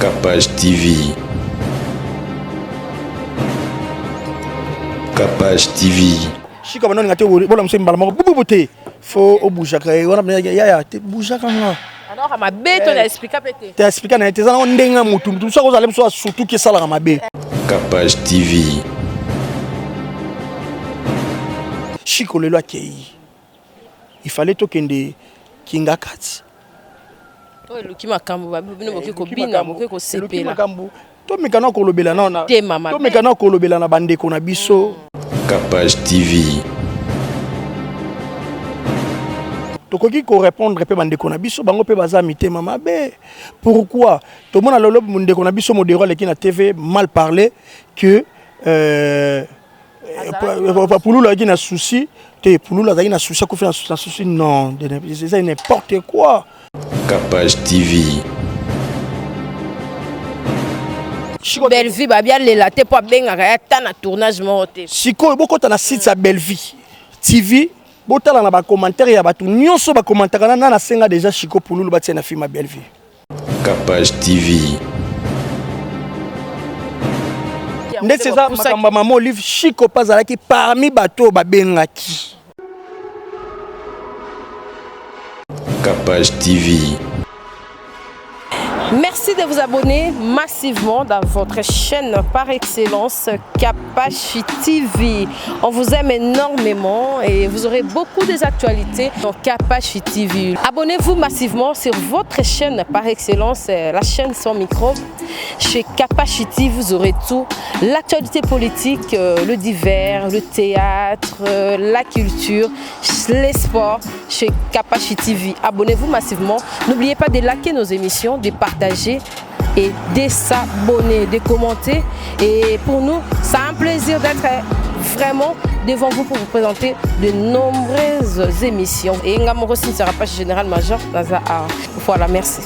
Kapash TV. Kapash TV. Shika banoni ngate bola muso mbala moko bubu te. Faut oboujaka ye wana yaya te boujaka nga. Alors mabe to na explica pe te. Te explica na te za ndenga mutu mutu so kozala muso surtout ki salaka mabe. Kapash TV. Shiko lelo akei. Il fallait tokende Kingakati. Oyo eluki makambo ba bino boke kobina boke kosepela. Makambo tomeka na kolobela na tomeka na kolobela na bandeko na biso. Kapash TV. Tokoki ko répondre pe bandeko na biso bango pe baza mitema mabe. Pourquoi tomona lelo ndeko na biso modero aleki na TV mal parler que euh, Pululu azalaki na souci te Pululu azalaki na souci akufi na souci non eza n'importe quoi. Kapash TV. Bellevue babi alela te mpo abengaka ye ata na tournage moko te. Sikoyo bokota na site ya Bellevue TV botala na ba commentaire ya bato nyonso bakomantaka na nasenga deja Chico Pululu batia na film ya Bellevue. Kapash TV. Ndeti eza makambo ya mama Olive, Chico mpe azalaki parmi bato oyo babengaki. Kapash TV. Merci de vous abonner massivement dans votre chaîne par excellence Kapashi TV. On vous aime énormément et vous aurez beaucoup des actualités dans Kapashi TV. Abonnez-vous massivement sur votre chaîne par excellence, la chaîne sans micro. Chez Kapashi TV, vous aurez tout. L'actualité politique, le divers, le théâtre, la culture, les sports chez Kapashi TV. Abonnez-vous massivement. N'oubliez pas de liker nos émissions, de partager et de s'abonner, de commenter. Et pour nous, c'est un plaisir d'être vraiment devant vous pour vous présenter de nombreuses émissions. Et Ngamoro Cynthia Rapache, général major Naza A. Voilà, merci.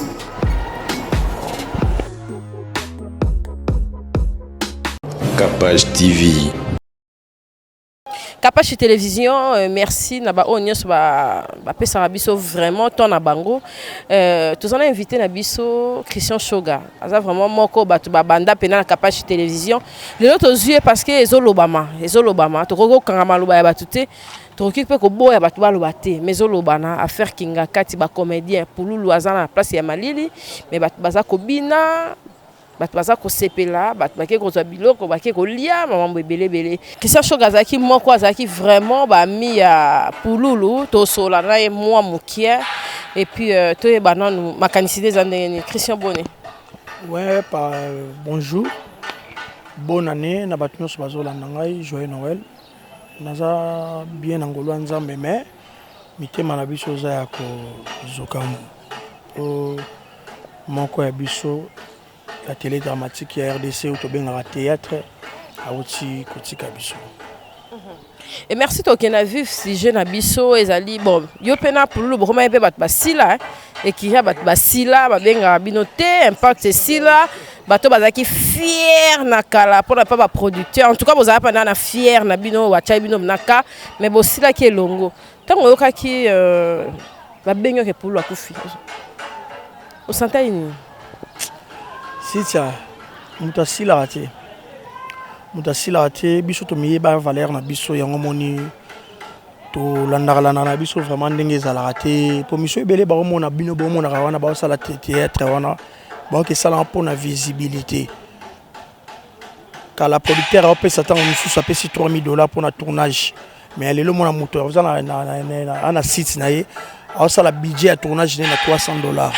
Kapash TV. Kapashi Télévision, merci na ba oyo nyonso ba bapesaka biso vraiment temps na bango. Tozana invité na biso Christian Shoga. Aza vraiment moko bato babanda pena na Kapashi Télévision. Lelo tozwi ye parce que ezolobama, ezolobama. Tokoki kokanga maloba ya bato te. Tokoki mpe koboya bato baloba te, mais ezolobana affaire Kingakati ba comédien Pululu aza na place ya malili, mais bato baza kobina bato baza kosepela, bato bake kozwa biloko, bake kolia, mamambo ebele ebele. Christian Shoga azalaki moko, azalaki vraiment ba ami ya Pululu, tosola na ye mwa mokie et puis toyeba nanu makanisi nde eza ndenge nini. Christian boni? Ouais, pa, bonjour. Bonne année na bato nyonso bazolanda ngai, joyeux Noël. Naza bien na ngolu ya Nzambe mais mitema na biso eza ya kozoka po moko ya biso ya télé dramatique ya RDC oyo tobengaka théâtre awuti kotika biso. Et merci tokende na vif sujet na biso ezali bon yo mpe na Pululu bokomaki mpe bato basila ekiria bato basila babengaka bino te impact esila bato bazalaki fier na kala mpona mpa baproducteur en tout cas bozala mpa na fier na bino batiaki bino na ka mais bosilaki elongo ntango oyokaki babengi oke Pululu akufi osantaki nini? Cynthia, moto asilaka te, moto asilaka te. Biso tomiyeba valeur na biso yango moni tolandaka landaka na biso vraiment ndenge ezalaka te po miso ebele baomona bino bomonaka wana baosala théâtre wana baoki esalaka mpona visibilité. Kala producteur aopesa ntango mosusu apesi 3000 $ mpona tournage, mais lelo mona moto aza na site na ye aosala budget ya tournage ne na 300 $.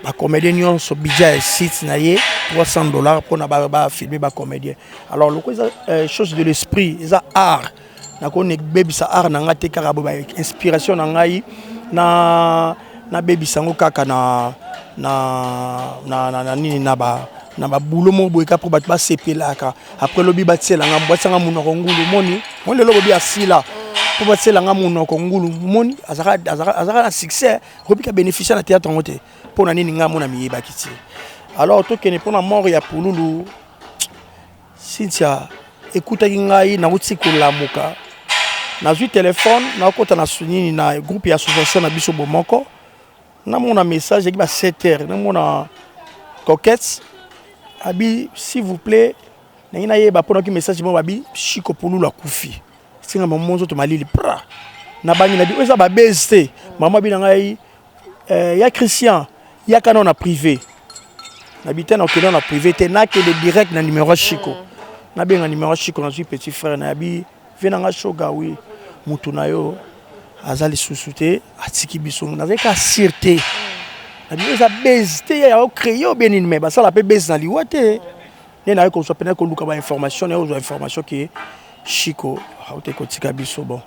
Bacomédien nyonso budget ya site na ye 300 $ mpona bafilme bacomédien. Alors loko eza chose de l'esprit, eza art, nakoni bebisa art na ngai te kaka bo inspiration na ngai na nabebisa yango kaka na na na na, na nini na ba na babulo moko boye kaka mpo bato basepelaka. Après lobi batielanga batianga monoko ngulu moni moni lelo bobi asila mpo batielanga monoko ngulu moni azalaka na succès okobika bénéficiaire na théâtre yango te mpo na nini ngai mona miyebaki te. Alors tokende mpona mort ya Pululu. Cynthia ekutaki ngai nauti kolamuka, nazwi telefone nakota na nini na groupe ya association na biso bomoko, namona message eki ba 7 heures, namona Coquette abi s'il vous plaît ndenge nayeba mpo nayoki message moko babi Chico Pululu akufi singa mama nzoto malili pra nabangi nabi oyo eza babase te mama abi na ngai eh, ya Christian yaka nao na privé nabi te nakokende na privé te nakende direct na numero ya Chico mm. nabenga numero ya Chico nazwi petit frère nayabi vie na nga shoga wi mutu na yo aza lisusu te atiki biso nazali kaka sire te na bino eza base te ya ocreye obe nini me basala mpe base na liwa te nde naye kozwa mpena koluka bainformation naye kozwa information ke Chico aute kotika biso bon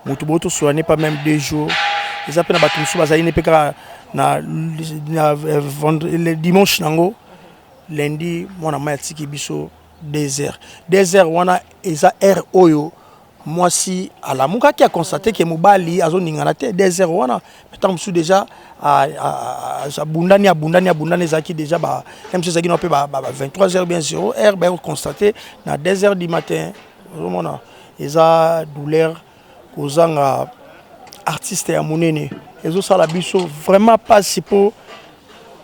motu boyo tosola pas même 2 jours eza mpe na bato mosusu bazali ne mpe kaka na, na le dimanche nango lundi mwana mai atiki biso 2 heures 2 heures wana eza heure oyo mwasi alamukaki aconstate ke mobali azoningana te 2 heures wana ntango mosusu déjà abundani abundani abundani ezalaki déjà ba mosusu ezalaki na mpe ba 23 heures bien 0 heure baye koconstate na 2 heures du matin. Ozomona eza douleur kozanga artiste ya monene ezosala biso vraiment mpasi mpo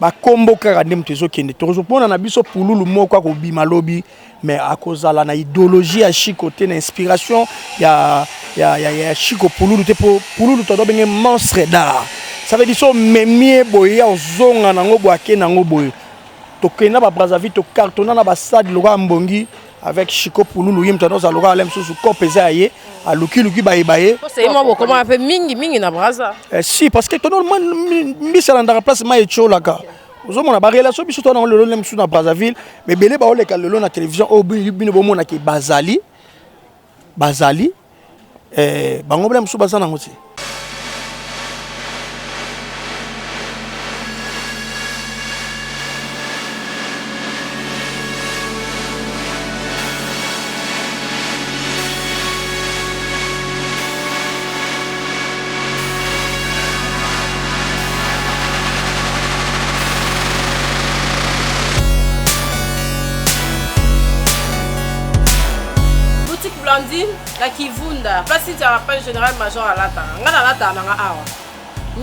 bakombo kaka nde moto ezokende. Tokozomona na biso Pululu moko akobima lobi mais akozala na idéologie ya Chico te, na inspiration ya Chico Pululu te, mpo Pululu todo benge monstre d'art. Ça veut dire so omemi ye boye ya ozonga nango boye ake nango boye. Tokenda ba Brazzaville, tocartonna na bastade lokola mbongi avec Chico Pululu. Ye moto azala lokola ale mosusu cope eza ya ye, alukiluki bayeba ye. Mwa bokoma mpe mingi mingi na Braza. Eh, si, parce que tono mbisi alandaka place mai etiolaka. Ozomona barelation biso to nango lelo nde mosusu na Brazzaville, mais ebele baoleka lelo na télévision oyo bino bomonaki bazali bazali eh, bango bela mosusu baza nango te. Boutique Blandine na Kivunda, place Cynthia Raphaël général major alataka. Nga nalataka nanga awa.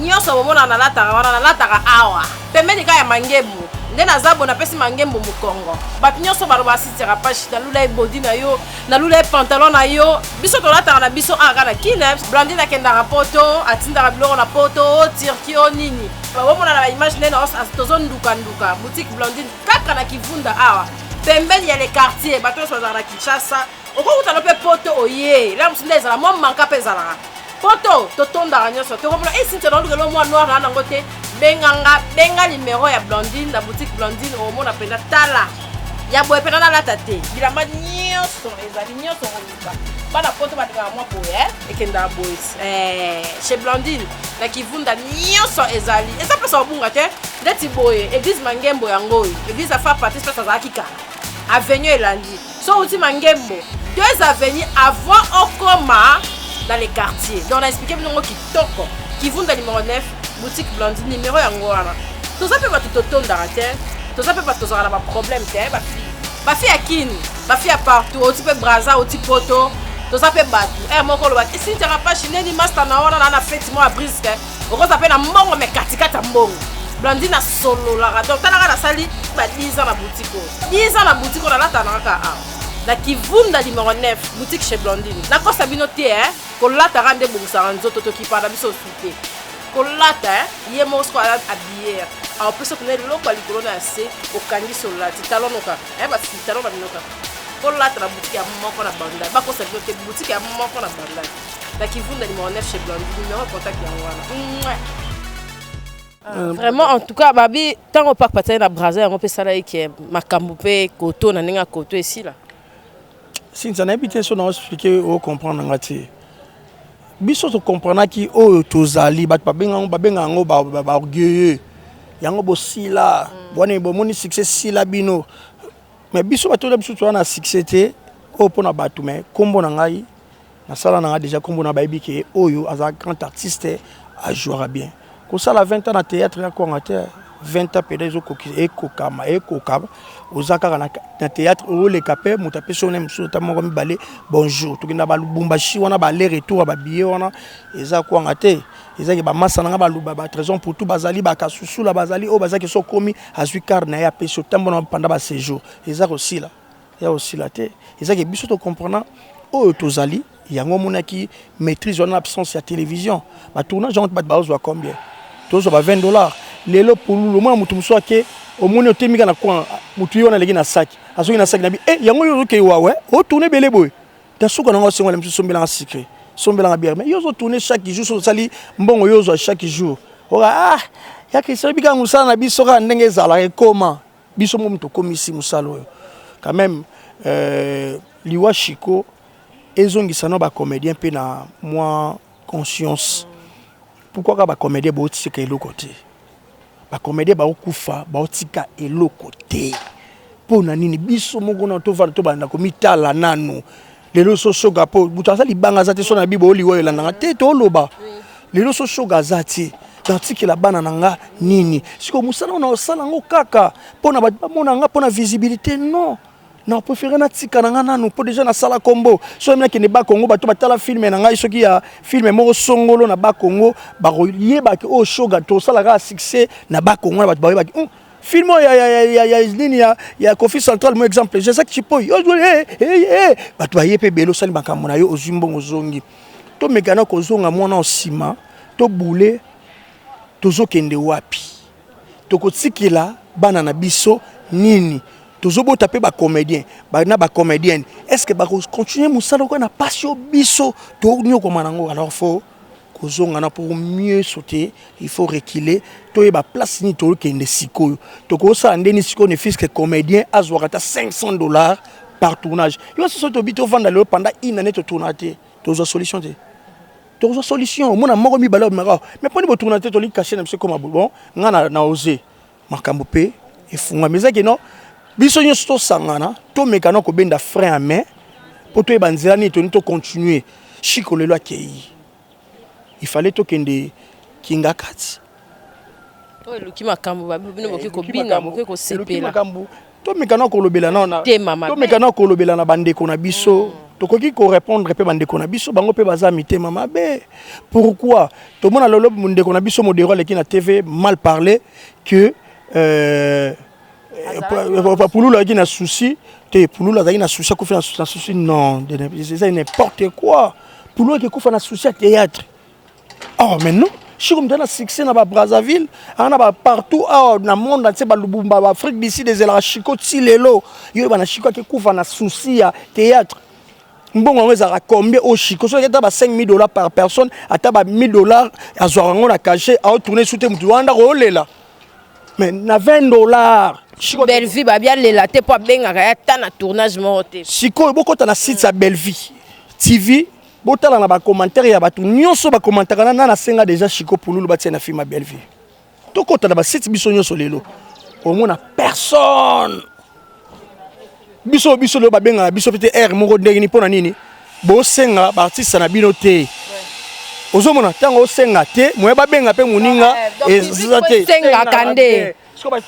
Nyonso bomona nalataka wana, nalataka awa. Pembeni kaka ya Mangembo. Nde naza bo napesi Mangembo mokongo. Bato nyonso baloba Cynthia Raphaël nalula ye body na yo, nalula ye pantalon na yo. Biso tolataka na biso awa kaka na Kine. Blandine akendaka poto, atindaka biloko na poto, Turquie o nini. Bomona na ba image nde tozondukanduka. Boutique Blandine kaka na Kivunda awa. Pembeni ya le quartier, bato nyonso bazalaka na Kinshasa. Okokutana mpe poto oye la mosu nde ezala mwa manka mpe ezalaka poto totondaka nyonso tokomona e Cynthia naolukela mwa noir na nango te. Benganga, benga numero ya Blandine na boutique Blandine, omona mpenza tala ya boye mpenza nalata te. Bilamba nyonso ezali, nyonso koluka bana poto balingaka mwa boye ekendaka boye chez Blandine na Kivunda nyonso ezali, eza mpesa obunga te. Ndeti boye église Mangembo yango oyo église ya Frère Patrice place azalaki kala, avenue elandi so outi Mangembo, deux avenues avant okoma dans les quartiers. Donc na expliqué bino ngo kitoko. Kivunda numéro 9, boutique Blandine, numéro yango wana. Toza mpe bato totondaka te, toza mpe bato tozalaka na baproblème te. Bafille, bafille ya Kini, bafille ya partout, oti mpe Braza, oti poto, toza mpe bato ere moko oloba Cynthia Rapashi ndeni master na wana na feti moko ya briske okoza mpe na mbongo me katikati ya mbongo. Blandine asololaka. Donc talaka nasali ba 10 ans na boutique oyo, 10 ans na boutique oyo nalata na kaka awa na Kivunda numéro 9, boutique chez Blandine. Nakosa bino te, kolataka nde ebongisaka nzoto, tokipa na biso osu te kolata. Ye moko soko habilleur aopesa kuna eloko ya likolo na ya se, okangisi olati talon noka basi talon na bino kaka kolata na boutique ya moko na Bandal. Bakosa bino te, boutique ya moko na Bandal na Kivunda numéro 9 chez Blandine, numéro contact yango wana. Vraiment, en tout cas babi ntango Park patali na Braza yango mpe esala eke makambo mpe koto na ndenge ya koto esila. Cynthia, nayebi te so na expliquer ocomprendre nga te. Biso tocomprenaki oyo tozali bato babenga yango baorgueilleux, yango bosila wana bomoni succès sila bino. Mais biso bato na biso toza na succès te oyo mpona bato, mais nkombo na ngai nasala na nga déjà nkombo na bayebi ke oyo aza grand artiste, ajouera bien. Kosala 20 ans na théâtre ya kwanga te. 20 ans peda ekokama ekokama, oza kaka na théâtre, oleka mpe moto apesi yo mosusu ata moko mibale. Bonjour, tokenda balubumbashi wana, ba aller retour ya babillet wana eza kwanga te. Ezaki bamasa na nga baluba, batrésor pour tout, bazali bakasusula, bazali oyo bazaki. So okomi, azwi carte na ye, apesi, otambola pendant baséjour, eza kosila, eza kosila te. Ezaki biso tocomprena oyo tozali yango. Omonaki maîtrise wana, absence ya télévision, batournage yango, bato bazozwa combien? Tozwa ba 20 $. Lelo pululu, omona motu mosusu ake, omoni otemika na coin, motu ye wana aleki na saki, azoki na saki na bi e yango oyo ozokei wawe, otourne ebele boye, ta suka nango asengola mosusu, sombelanga sucré, sombelanga bière. Mais yo ozotourne chaque jour, so osali mbongo yo ozwa chaque jour, oka ah ya Christian, oyebi kaka mosala na biso kaka ndenge ezalaka, ekoma biso mo moto okomisi mosala oyo quand même. Liwa Chiko ezongisa no bacomédien mpe na mwa conscience. Pourquoi kaka bacomédien baotika eloko te? Bacomédien baokufa, baotika eloko te. Mpo na nini biso moko na tovanda, tobanda komitala nanu lelo? So Shoga, mpo moto aza libanga aza te, so na bibo oliwa oyo elandanga te. Toloba lelo, so Shoga aza te, natikela bana na nga nini? Sikoyo mosala oyo naosala yango kaka mpo na bato bamona nga, mpo na visibilité? Non, na préféré natika na nga nanu, mpo déjà nasala kombo. Soki nakende Bakongo, bato batala film na ngai, soki ya film moko songolo na Bakongo, bakoyebaki oyo Shoga tosala kaka succès na Bakongo na bato bayebaki film oyo ya nini ya Kofi Central. Mo exemple, Jacques Chipoi, bato baye mpe ebele. Osali makambo na yo, ozwi mbongo, ozongi. Tomekana kozonga mwana nsima, tobule, tozokende wapi? Tokotikela bana na biso nini? Tozobota mpe bacomédien na bacomédienne, est ce que bakocontinue mosala okoya na pasi oyo biso tonyokoma nango? Alors faut kozonga na pour mieux sauter, il faut reculer. Toyeba place nini tokende sikoyo, tokosala ndeni sikoyo. Ne fût-ce que comédien azwaka ata 500 $ par tournage. Yo soso tobi tovanda lelo pendant une année, totourna te, tozwa solution te. Tozwa solution, omona moko mibale obimaka, mais mponi botourna te, tolingi cachet na biso ekoma bon. Nga na ose makambo mpe efungwami, ezaki non, biso nyonso tosangana, tomekana kobenda frein à main mpo toyeba nzela nini toni tocontinue. Chiko lelo akei, il fallait tokende kinga kati. Oyo eluki makambo, bino boki kobina, boki kosepela. Makambo tomekana kolobela nao, tomekana kolobela na bandeko na biso. Tokoki korépondre mpe bandeko na biso, bango mpe baza mitema mabe. Pourquoi tomona lelo ndeko na biso Modero aleki na TV mal parler que Pululu azalaki na souci te? Pululu azalaki na souci, akufi na souci? Non, eza n'importe quoi. Pululu akekufa na souci ya théâtre? Oh, mais non, Chiko moto na succès na babrazzaville, aa na bapartout awa na monde entier, balubumba, baafrique du Sud, ezelaka Chiko ti lelo. Yo oyeba na Chiko akekufa na souci ya théâtre? Mbongo yango ezalaka combien? Oyo Chiko soki ata ba 5000 $ par personne, ata ba 1000 $ azwaka yango na cachet, aotourne su te, motu wana ndako olela, mais na 20 $. Bellevie babi alela te mpo abengaka ye ata na tournage moko te. Sikoyo bokɔta na site ya Bellevie TV, botala na bacommentaire ya bato nyonso bakommentaka na nasenga déjà Chiko Pululu batia na film ya Bellevie. Tokɔta na basite biso nyonso lelo, omona personne. Biso lelo babengaka biso pe te aire moko ndenge nini? Mpo na nini bosenga baartiste na bino te? Ozomona ntango osenga te, moye babenga mpe moninga eza te. Esengaka nde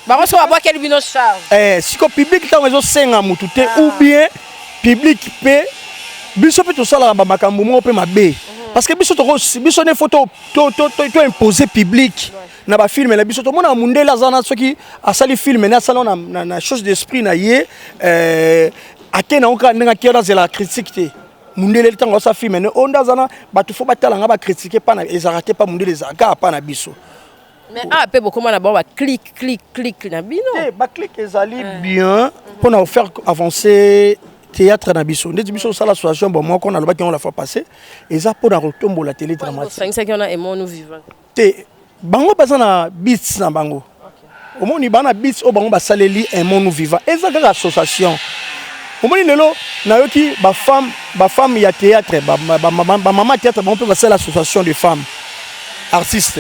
bango so babwakeli bino charge. Siko public ntango ezosenga motu te, ou bien public mpe biso mpe tosalaka bamakambo moko mpe mabe, parce que biso biso nde faut to impose public na bafilme na biso. Tomonaka mundele aza na, soki asali film ne, asala na chose d'esprit na ye, ake nango kaka ndenge ake wana, azelaka critique te. Mundele ntango asala film ne, oyo nde aza na bato, faut batala nga, bacritique mpa na ezalaka te. Mpa mundele ezalaka kaka, mpa na biso. Mais awa mpe bokóma na bango baclique, clique, clique na bino. Te, baclique ezali bien mpona kofaire avancer théâtre na biso. Ndeti biso osala association bon moko, nalobaki yango la fois passée, eza mpona kotombola télé dramatique. Osangisaki wana Aimons-nous vivant. Te, bango baza na bits na bango. Omoni baa na bits oyo bango basaleli Aimons-nous vivant, eza kaka association. Omoni lelo nayoki bafemme, bafemme ya théâtre, bamama théâtre, bango mpe basala association de femmes artiste.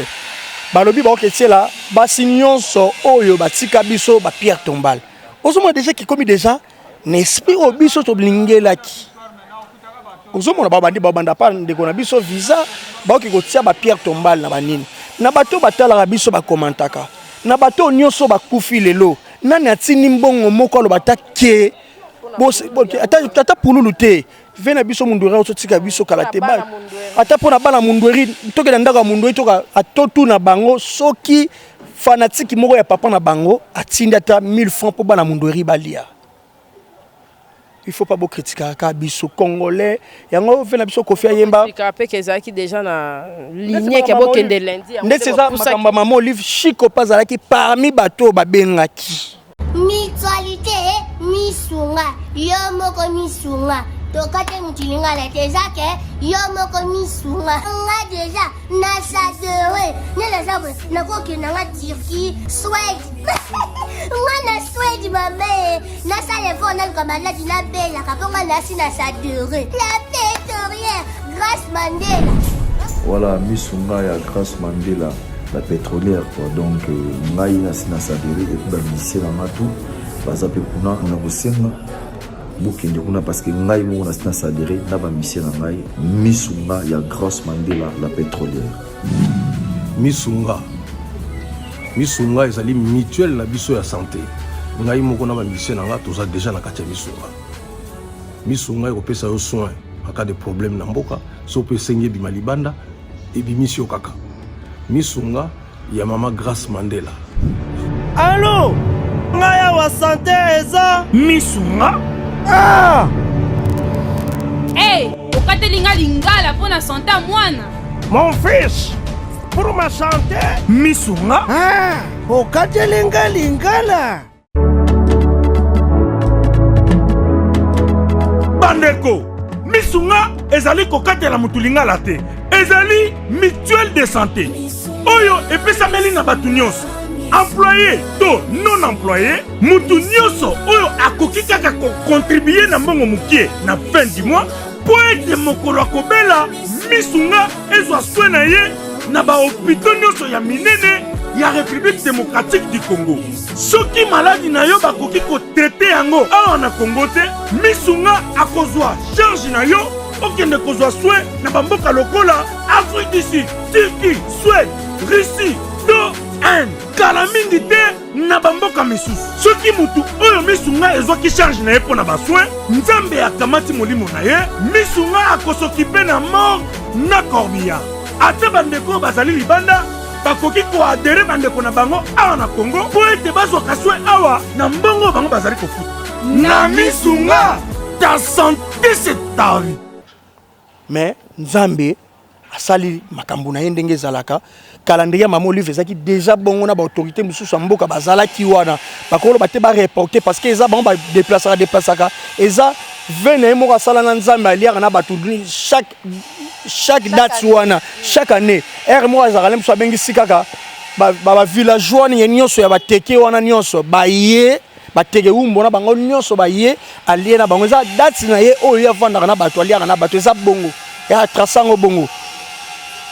Balobi baoki etiela basi nyonso oyo batika biso bapierre tombale. Ozomona déjà kikomi déjà na esprit oyo biso tolingelaki. Ozomona babandi, babanda pa ndeko na biso visa, baoki kotia bapierre tombale na banini na bato batalaka biso, bakomantaka. Na bato oyo nyonso bakufi lelo, nani atindi mbongo moko aloba ata ke ata pululu te? Ve na biso Mundweri ozotika biso kala te, ata mpo na bana Mundweri, tokenda ndako ya Mundweri, toka atotuna bango soki fanatike moko ya papa na bango atindi ata 1000 francs mpo bana Mundweri balia. Il faut pas bokritikaka kaka biso Congolais. Yango ve na biso Kofi ayemba mpe ke ezalaki déjà na ligne ke bokende lundi. Ndeti eza makambo ya mama Olive, Chiko mpe azalaki parmi bato oyo babengaki. Mutualité, misunga yo moko, misunga tokate mutu lingala te, eza ke yo moko misunga. Nga deja na sadere nde naza boye, nakokenda nga Turquie, Swede, nga na Swede mame, nasala effort, naluka maladi nabelaka mpo nga nasi na sadere la pétrolière Grâce Mandela. Voilà, misunga ya Grâce Mandela la pétrolière quoi. Donc ngai nasi na sadere et puis bamusicien na nga tout baza mpe kuna na kosenga bokende kuna parce que ngai moko nasi na sadere na bamusicien na ngai, misunga ya Grâce Mandela la pétrolière. Misunga, misunga ezali mutuelle na biso ya santé. Ngai moko na bamusicien na nga toza déjà na kati ya misunga. Misunga ekopesa yo soin en cas de problème na mboka. So mpe esengi ebima libanda, ebimisi yo kaka. Misunga ya mama Grâce Mandela. Alo, ngai awa sante eza misunga. Ah! Hey, okateli nga lingala mpo na sante ya mwana. Mon fils, pour ma santé. Misunga. Ah, okateli nga lingala. Bandeko, misunga ezali kokatela motu lingala te, ezali mutuelle de santé oyo epesameli na bato nyonso, employé to non employé. Motu nyonso oyo akoki kaka kokontribue na mbongo mokie na fin du mois mpo ete mokolo akobela, misunga ezwa soin na ye na bahopito nyonso ya minene ya République démocratique du Congo. Soki maladi na yo bakoki kotraite yango awa na Congo te, misunga akozwa charge na yo okende kozwa soin na bamboka lokola Afrique du Sud, Turquie, Suède, Russie to Inde, kala mingi te na bamboka misusu. Soki motu oyo misunga ezwaki charge na ye mpo na basoin, Nzambe akamati molimo na ye, misunga akosokipe na morgue na corbillard. Ata bandeko oyo bazali libanda bakoki koadere bandeko na bango awa na Congo mpo ete bazwaka soin awa na mbongo oyo bango bazali kofuta na misunga. Ta santé, c'est ta vie. Mais Nzambe asali makambo na ye ndenge ezalaka. Calendrier ya mama Olive ezalaki déjà bongo na baautorité mosusu ya mboka bazalaki wana, bakoloba te, bareporte parce que eza bango badeplasaka deplasaka. Eza ve na ye moko asala na Nzambe, aliaka na bato chaque date wana, chaque année. Heure moko azalaka ne mosusu, abengisi kaka bavillageois ye nyonso ya bateke wana nyonso baye, bateke wumbo na bango nyonso baye, alie na bango. Eza date na ye oyo ye avandaka na bato, aliaka na bato. Eza bongo ya trace yango bongo.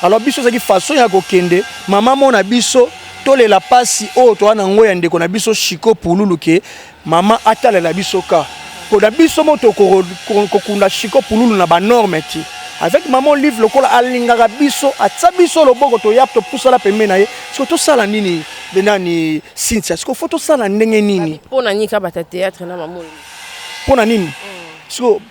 Alors biso ezalaki façon ya kokende mama mona biso, tolela pasi oyo toza nango ya ndeko na biso Chiko Pululu, ke mama atalela biso ka mpo na biso mo tokokunda Chiko Pululu na banorme te avec mama Olive. Lokola alingaka biso, atia biso loboko, toya topusala pembeni na ye. Siko tosala nini nani, Cynthia? Siko faut tosala ndenge nini? Mpo na nini kaka bata théâtre na mama Olive? Mpo na nini? Siko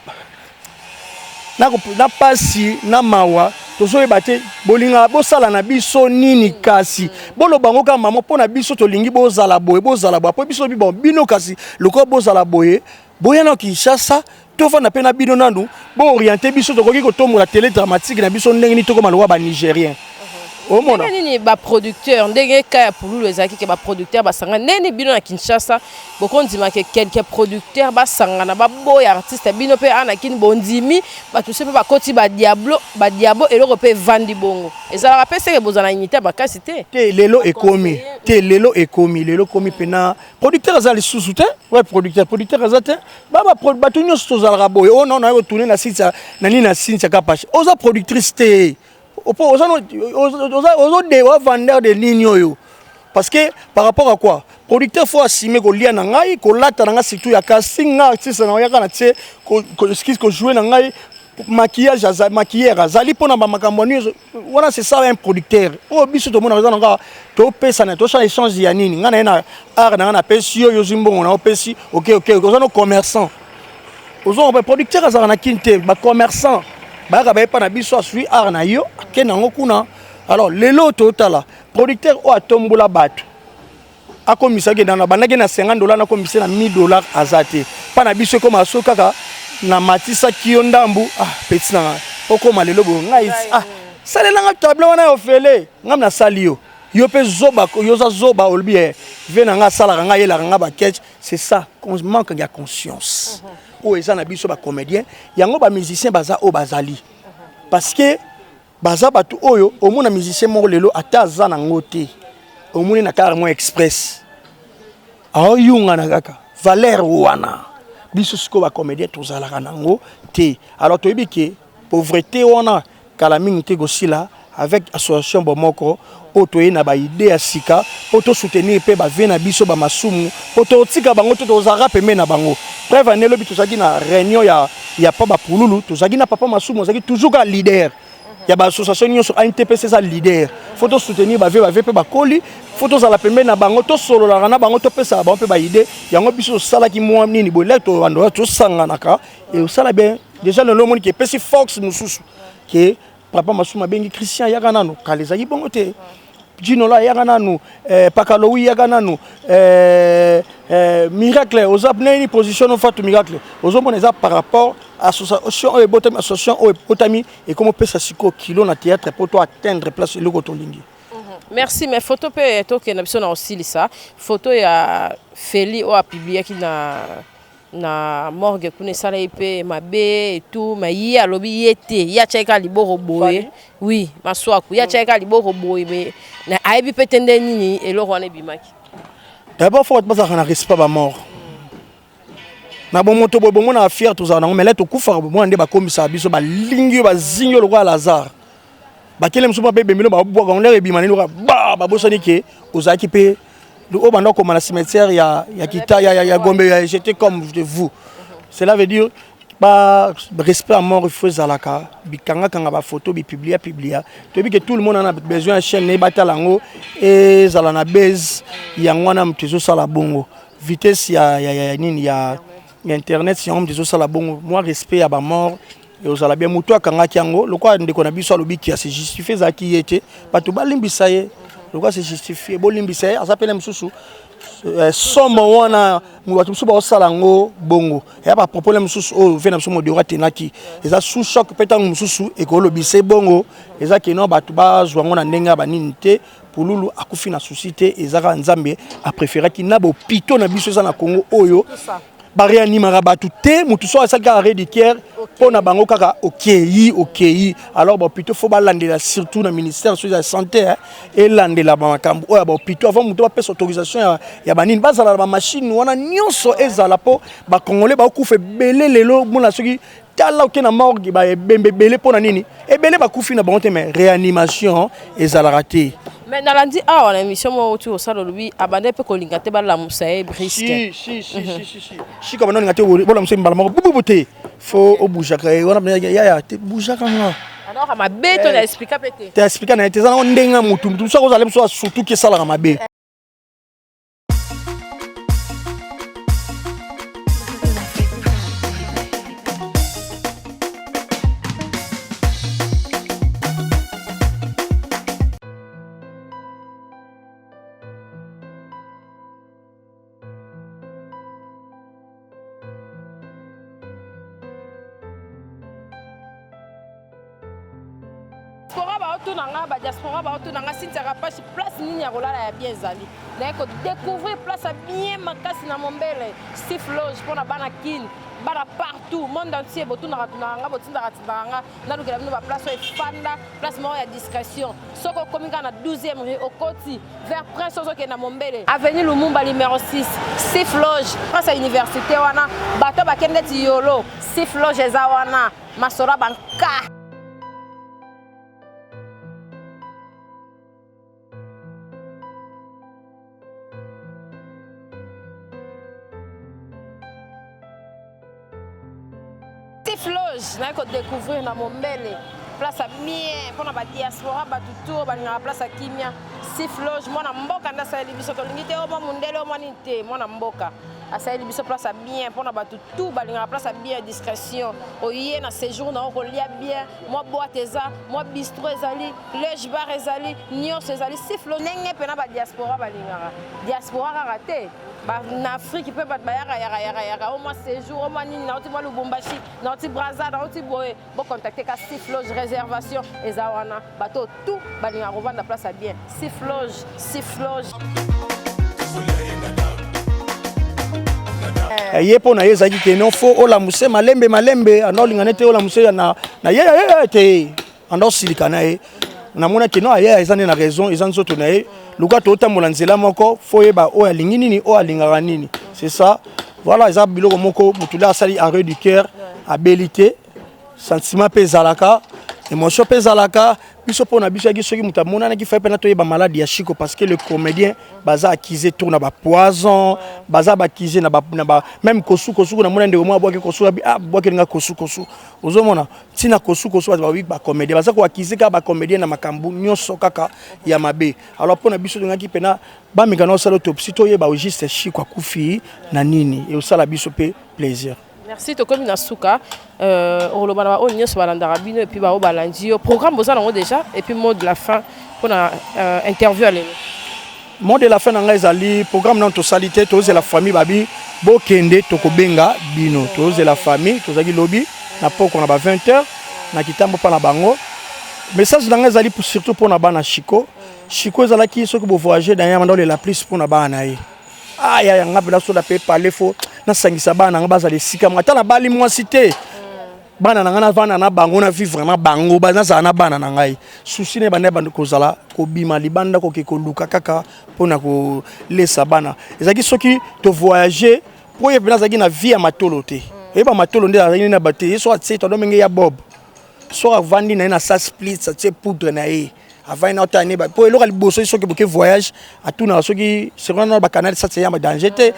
na pasi na mawa, tozoyeba te bolingaka bosala na biso nini. Kasi boloba yango kaka mama, mpo na biso tolingi bozala boye, bozala boye, po biso bon bino. Kasi lokola bozala boye, boya na Kinshasa, tovanda mpe na bino nanu, booriente biso. Tokoki kotombola télé dramatique na biso ndenge nini? Tokoma lokola Banigérien, omona. Ndenge nini baproducteur, ndenge ka ya Pululu ezalaki ke baproducteur basangana, ndenge nini bino na Kinshasa bokondima ke quelque producteur basangana baboya artiste bino mpe ana kini? Bondimi bato se mpe bakoti badiablo badiabo, eloko mpe evandi bongo, ezalaka mpe seke bozala na unité makasi te. Te, lelo ekomi te, lelo ekomi, lelo ekomi mpena. Producteur aza lisusu te. Ouais, producteur aza te. Bato nyonso tozalaka boye. Oyo nao naye kotourne na Cynthia na nini, na Cynthia Kapache, oza productrice te, opo oza ozode oza vendeur de nini oyo? Parce que par rapport à quoi producteur faut assumer kolia na ngai, kolata na ngai, surtout ya casting nga artiste na oyaka na tie excuse, kojouer na ngai. Maquillage aza, maquilleur azali mpona bamakambo nyonso wana. C'est ça un producteur. Oyo biso tomonaka eza nanga topesana, tosala échange ya nini. Ngai na ye na art na ngai, napesi yo, yozwi mbongo na opesi. Ok, ok, oza no commerçant, ozonga producteur azalaka na kini te. Bacommerçant bayaka, bayepa na biso, asui art na yo, akende yango kuna. Alors lelo totala producteur oyo atombola bato, akomisaki na bandaki na 50 dollar, nakomisa na 1000 dollar, aza te. Mpa na biso ekoma so kaka namatisaki yo ndambu. Ah, petit na ngai, okóma lelo boye, ngai ah, salelanga tableau wana ya ofele. Ngai nasali yo, yo mpe zoba, yo oza zoba, olobi e ve na ngai asalaka ngai, ayelaka ngai baketch. C'est ça, manque ya conscience oyo eza na biso bacomédien. Yango bamusicien baza oyo bazali, parce que baza bato oyo omona musicien moko lelo ata aza nango te, omoni na kaka mwa express aoyungana kaka valeur wana. Biso sikoyo bacomédien tozalaka nango te. Alors toyebi ke pauvreté wana kala mingi te kosila avec association bomoko oyo toye na baidée ya sika mpo tosoutenir mpe bavie na biso bamasumu, mpo totika bango to tozalaka pembeni na bango. Preuve ane, elobi tozalaki na réunion ya pa bapululu, tozalaki na papa Masumu, azalaki toujours kaka leader ya baassociation nyonso. ANTPC eza leader. Faut tosoutenir bavie, bavie mpe bakoli, faut tozala pembeni na bango, tosololaka na bango, topesaka bango mpe baidée. Yango biso tosalaki mwa nini boye, lere tobando tosanganaka, osala bien. Déjà lelo omoni ke epesi force mosusu ke papa Masumu abengi Christian, yaka nanu. Kala ezalaki bongo te. Jinola yaka nanu, Pakalowi yaka nanu, Miracle oza nini position no Fatu Miracle. Ozomona eza par rapport association oyo ebotami, association oyo ebotami ekomi opesa sikoyo kilo na théâtre mpo to atteindre place eloko tolingi. Merci. Mais photo mpe tokenda biso na kosilisa, photo ya Feli oyo apubliaki na morgue kuna, esala ye mpe mabe etu. Ma ye alobi ye te, ye atiaki kaka liboko boye. Oui, Maswaku, ye atiaki kaka liboko boye, mais ayebi mpe te nde nini eloko wana ebimaki. D'abord faut bato bazalaka na respect bamort na bomoto boye. Bomona fier tozala nango, mais le tokufaka, bomona nde bakomisaka biso, balingi yo, bazingi yo lokola Lazare. Bakele mosusu mpe ebembeli, babwaka ngo ndenge ebima nini lokola ba babosani ke ozalaki mpe oyo banda okoma na cimetière ya kita ya Gombe ya j'étais comme vous. Cela veut dire ba respect à mort, il faut ezalaka bikangakanga bafoto bipublia publia. Toyebi ke tout le monde ana besoin ya chaîne naye, batala yango, ezala na base yango wana. Moto ezosala bongo vitesse ya nini ya internet, yango moto ezosala bongo. Mwa respect ya bamort ezala bien. Moto akangaki yango lokola ndeko na biso alobi ki ase justifie, ezalaki ye te, bato balimbisa ye. Lokola se justifie, bolimbisa ye. Aza pene mosusu somo wana, bato mosusu baosala yango bongo, eya bapropos mosusu oyo ve na biso Modero atenaki, eza sous choc mpe ntango mosusu ekolobisa bongo. Eza keno bato bazwa yango na ndenge ya banini te. Pululu akufi na susi te, eza kaka Nzambe apréféraki. Na bopito na biso eza na Congo oyo baréanimaka bato te. Motu so asali kaka arrêt du cœur, mpo na bango kaka okei, okei. Alors bahôpitaux faut balandela, surtout na ministère so ya santé, elandela bamakambo oyo ya bahôpitaux. Avant moto bapesa autorisation ya banini, bazala na bamachine wana nyonso, ezala mpo bacongolais bakokufa ebele lelo. Mona soki tala oke na morgue, baebembe ebele. Mpo na nini ebele bakufi na bango te? Mais réanimation ezalaka te. Mais nalandi awa na émission moko outi kosala, olobi abanda mpe kolinga te balamusa ye brusque. Shika banda olinga te bolamusa ye mbala moko bububu te, faut obougeaka ye wana. Yaya te, bougeaka nga. Alors mabe to na explika mpe te. Te, explika na ye te. Eza nango ndenge ya motu, motu mosu akozala mosu asutuki, esalaka mabe. Diaspora baotuna nga, badiaspora baotuna nga, Cynthia Rapache, place nini ya kolala ya bien ezali? Naye kodécouvrir place ya bien makasi na Mombele, Sif Loge, mpona bana Kine, bana partout monde entier. Botunaka tunaka nga, botindaka tindaka nga nalukela bino baplace oyo efanda, place moko ya discrétion. Soki okomi kaka na 12e rue, okoti vers Prince, ozokende na Mombele, avenue Lumumba numéro 6, Sif Loge, prince ya université wana. Bato bakende neti yolo, Sif Loge eza wana. Masolo ya banka. Sif Loge naye ko découvrir na Mombele place ya bien mpona ba diaspora bato tour balingaka place ya kimia. Sif Loge mwana mboka nde asaleli biso, tolingi te omwa mundele omwa nini te, mwana mboka asaleli biso place ya bien mpona bato tout balingaka place ya bien, discrétion. Oye na séjour na yo kolia bien, mwa boîte eza, mwa bistro ezali, loge bar ezali, nyonso ezali. Sif Loge ndenge mpena ba diaspora balingaka diaspora kaka te, na Afrique mpe bato bayaka yaka yaka yaka o mwa séjour o mwa nini, nauti mwa Lubumbashi, nauti Braza, nauti boye, bocontacte ka Sif Loge, réservation eza wana. Bato tout balingaka kovanda place ya bien. Sif Loge, Sif Loge. Ye mpo na ye ezalaki ke non, faut olamuse malembe malembe, anda olinga nete olamuse na ye te, anda osilika na ye. Namonaki no aye eza nde na raison, eza nzoto na ye. Luka totambola nzela moko, faut oyeba oyo alingi nini, oyo alingaka nini, c'est ça, voilà. Eza biloko moko motu nde asali arrêt du cœur, abeli te, sentiment mpe ezalaka, émotion mpe ezalaka. Biso mpo na biso yaki soki moto amonanaki fai mpena toyeba maladi ya Chiko, parce que le comédien baza accusé tour na bapoison, baza baaccusé na ba même kosukosuku. Namona ndeko moko abwaki kosuku, abwakeli nga kosukosu. Ozomona ntina kosukosu, bato babi bacomédien baza koaccuser kaka bacomédien na makambo nyonso kaka ya mabe. Alors mpo na biso tolingaki mpena bameka na osala autopsie, toyeba au juste Chiko akufi na nini, eosala biso mpe plaisir. Merci, tokomi na suka. Oloba na baoyo nyonso balandaka bino et puis baoyo balandi yo, programme boza nango déjà, et puis mot de la fin mpona interview ya lelo. Mot de la fin na ngai ezali programme nano tosali te, tozela famille babi bokende, tokobenga bino. Tozela famille, tozalaki lobi na poko na ba 20 heures na kitambo mpa na bango. Message na ngai ezali surtout mpona bana Chiko. Chiko ezalaki soki bovoyage na ye, amanda olela plus mpona bana na ye. Aya yanga mpena soda mpe pale, faut nasangisa bana na ngai, bazala esika moko. Ata nabali mwasi te, bana na ngai navanda na bango, na vivre na bango, nazala na bana na ngai. Souci na ye banda banda kozala kobima libanda, koke koluka kaka mpona kolesa bana. Ezalaki soki tovoyage, mpo ye mpena azalaki na vie ya matolo te. Oyeba matolo nde azalaki na bate ye, so atie todo ndenge ya bob, so avandi na ye na sa split, atie poudre na ye, avandi na otala ne. Po eloko ya liboso soki boke voyage, atunaka soki sekona na bacanal sati ya danger te,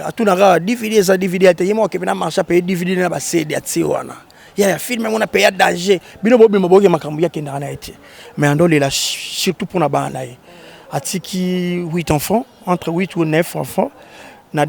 atunaka DVD eza DVD ya te. Ye moko akende na marché, apaye DVD na baCD, atie wana ya film yango na paye ya danger. Bino bobima boke makambo, ye akendaka na ye te, mais andolela surtout mpona bana na ye. Atiki 8 enfants, entre 8 ou 9 enfants. Na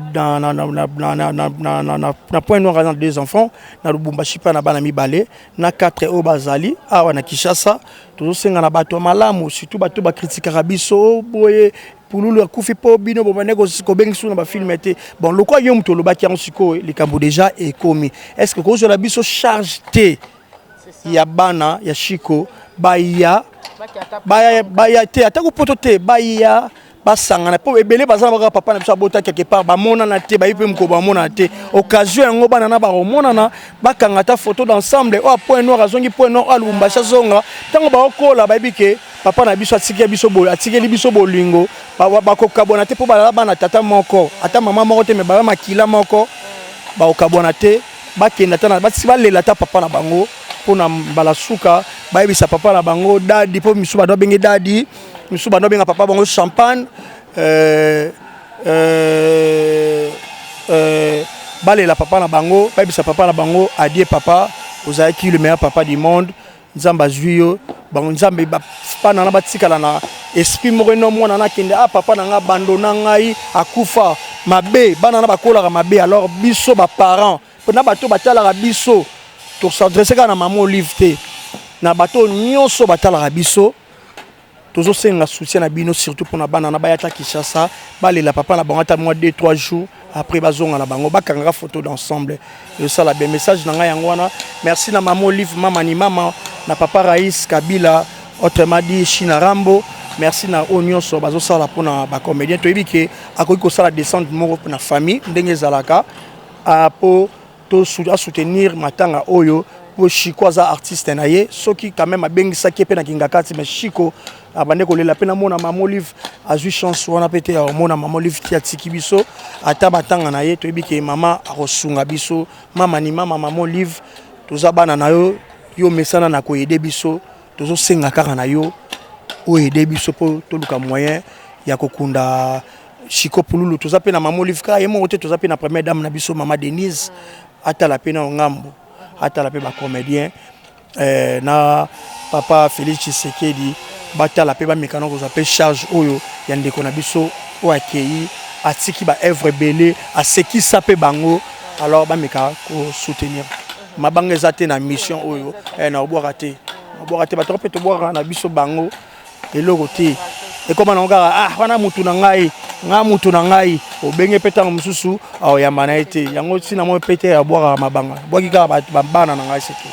Point Noir aza na deux enfants, na Lubumbashi mpe na bana mibale, na 4 oyo bazali awa na Kinshasa. Tozosenga na bato ya malamu, surtout bato bakritikaka biso boye, Pululu akufi mpo bino bobande kobengisa na bafilm te. Bon, lokwa yo moto olobaki yango, sikoyo likambo déjà ekomi. Est ce que kozwela biso charge te ya bana ya Chiko, baya baya baya te, ata kopoto te, baya basangana, mpo ebele baza na baka papa na biso abota quelque part, bamonana te, bayebi mpe mokolo bamonana te. Occasion yango bana na bakomonana, bakanga ata photo d'ensemble. Oyo Point Noir azongi Point Noir, oyo Lubumbashi azonga. Ntango bakokola, bayebi ke papa na biso atikeli biso boye, atikeli biso bolingo, bakokabwana te, mpo balala bana tata moko ata mama moko te, me bala makila moko, bakokabwana te. Bakende ata balela ata papa na bango mpona mbala suka, bayebisa papa na bango daddy, mpo misu bando babenge daddy, misu bando babenga papa bango champagne. Balela papa na bango, bayebisa papa na bango: "Adieu papa, ozalaki le meilleur papa du monde, Nzambe azwi yo." Bango Nzambe, bana na batikala na esprit moko eno mwana na akende: "Ah, papa na ngai abandona ngai, akufa mabe." Bana na bakolaka mabe. Alors biso baparent na bato batalaka biso, tos'adresse kaka na mama Olive te, na bato nyonso batalaka biso, tozosenga soutien na bino, surtout mpona bana na baya ata Kinshasa, balela papa na bango ata mwa 2 3 jours, après bazonga na bango, bakangaka photo d'ensemble, ezosala bien. Message na ngai yango wana. Merci na mama Olive, mama ni mama, na papa Raïs Kabila, autrement dit China Rambo. Merci na oyo nyonso bazosala mpona bacomédien. Toyebi ke akoki kosala descente moko na famille ndenge ezalaka po asoutenir matanga oyo, po Chiko aza artiste na ye. Soki quand même abengisaki ye mpe na Kingakati, mais Chiko abande kolela mpe namona mama Olive azwi chance wana mpe te ya komona mama Olive ti atiki biso. Ata batanga na ye, toyebi ke mama akosunga biso. Mama ni mama, mama Olive, toza bana na yo, yo mesana na koaider biso. Tozosenga kaka na yo oyo aider biso mpo toluka moyen ya kokunda Chiko Pululu. Toza mpe na mama Olive kaka ye moko te, toza mpe na première dame na biso, mama Denise, atala mpe na ngambo. Atala mpe bacomédien eh, na papa Félix Tshisekedi, batala mpe bamekana kozwa mpe charge oyo ya ndeko na biso oyo akei, atiki baœuvre ebele, asekisa mpe bango. Alors bameka kosoutenir. Mabanga eza te na mission oyo eh, na obwaka te, obwaka te. Bato mpe tobwakaka na biso bango eloko te, ekóma nango kaka ah, wana mutu na ngai, nga mutu na ngai obenge mpe ntango mosusu aoyamba na ye te. Yango ntina mo mpe te abwakaka mabanga, bwaki kaka bana na ngai seke.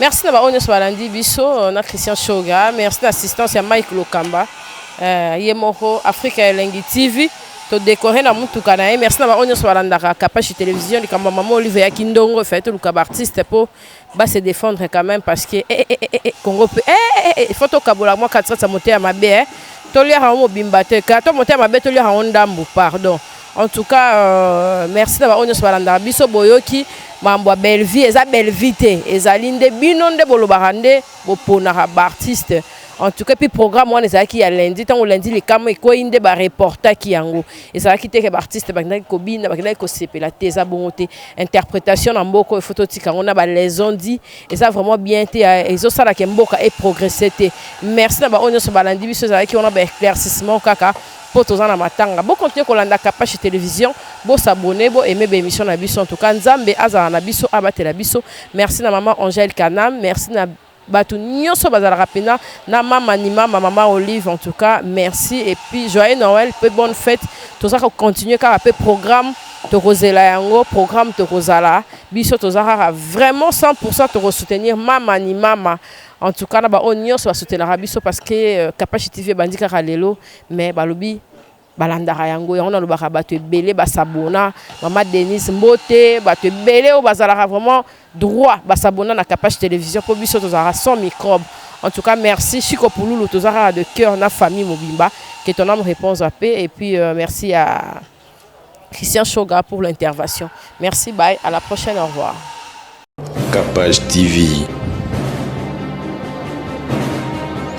Merci na baoyo nyonso balandi biso na Christian Shoga. Merci na assistance ya Mike Lokamba, ye moko Afrika Elengi TV, todécorer na mutuka na ye. Merci na baoyo nyonso balandaka Kapashi Télévision. Likambo ya mama Olive eyaki ndongo, efali toluka baartiste mpo base défendre quand même, parce que eh, eh, eh, eh, Congo mpe eh, eh, eh, il faut tokabola mwa katikati ya motema mabe eh. Toliaka yango mobimba te, ka to motema mabe, toliaka yango ndambu, pardon. En tout cas, merci na baoyo nyonso balandaka biso. Boyoki mambo ya Bellevie, eza Bellevie te, ezali nde bino nde bolobaka, nde boponaka baartiste. En tout cas, puis programme wana ezalaki ya lundi. Ntango lundi likambo ekwei nde bareportaki yango. Ezalaki te ke baartiste bakendaki kobina, bakendaki kosepela te, eza bongo te. Interprétation na mboka oyo, faut totika yango na balaison di, eza vraiment bien te, ezosalaka mboka eprogresse te. Merci na baoyo nyonso balandi biso. Ezalaki wana baéclaircissement kaka mpo toza na matanga. Bocontinue kolanda Kapashi Télévision, bosabonner, boaime baémission na biso. En tout cas, Nzambe azala na biso, abatela biso. Merci na mama Angèle Kanam, merci na bato nyonso bazalaka mpena na mama ni mama, mama Olive. En tout cas, merci et puis joyeux Noël mpe bonne fête. Toza kocontinue kaka mpe programme, tokozela yango programme, tokozala biso, toza kaka vraiment 100, tokosoutenir mama ni mama. En tout cas, na baoyo nyonso basoutenaka biso, parce que Kapashi TV ebandi kaka lelo, mais balobi balandaka yango. Yango nalobaka, bato ebele basabona. Mama Denise, mbote. Bato ebele oyo bazalaka vraiment droit basabona na Kapache Télévision, mpo biso tozalaka sans microbe. En tout cas, merci Chico Pululu, toza kaka de cœur na famille mobimba. Que ton âme repose en paix. Et puis merci à Christian Shoga pour l'intervention. Merci, bye, à la prochaine, au revoir. Capage TV.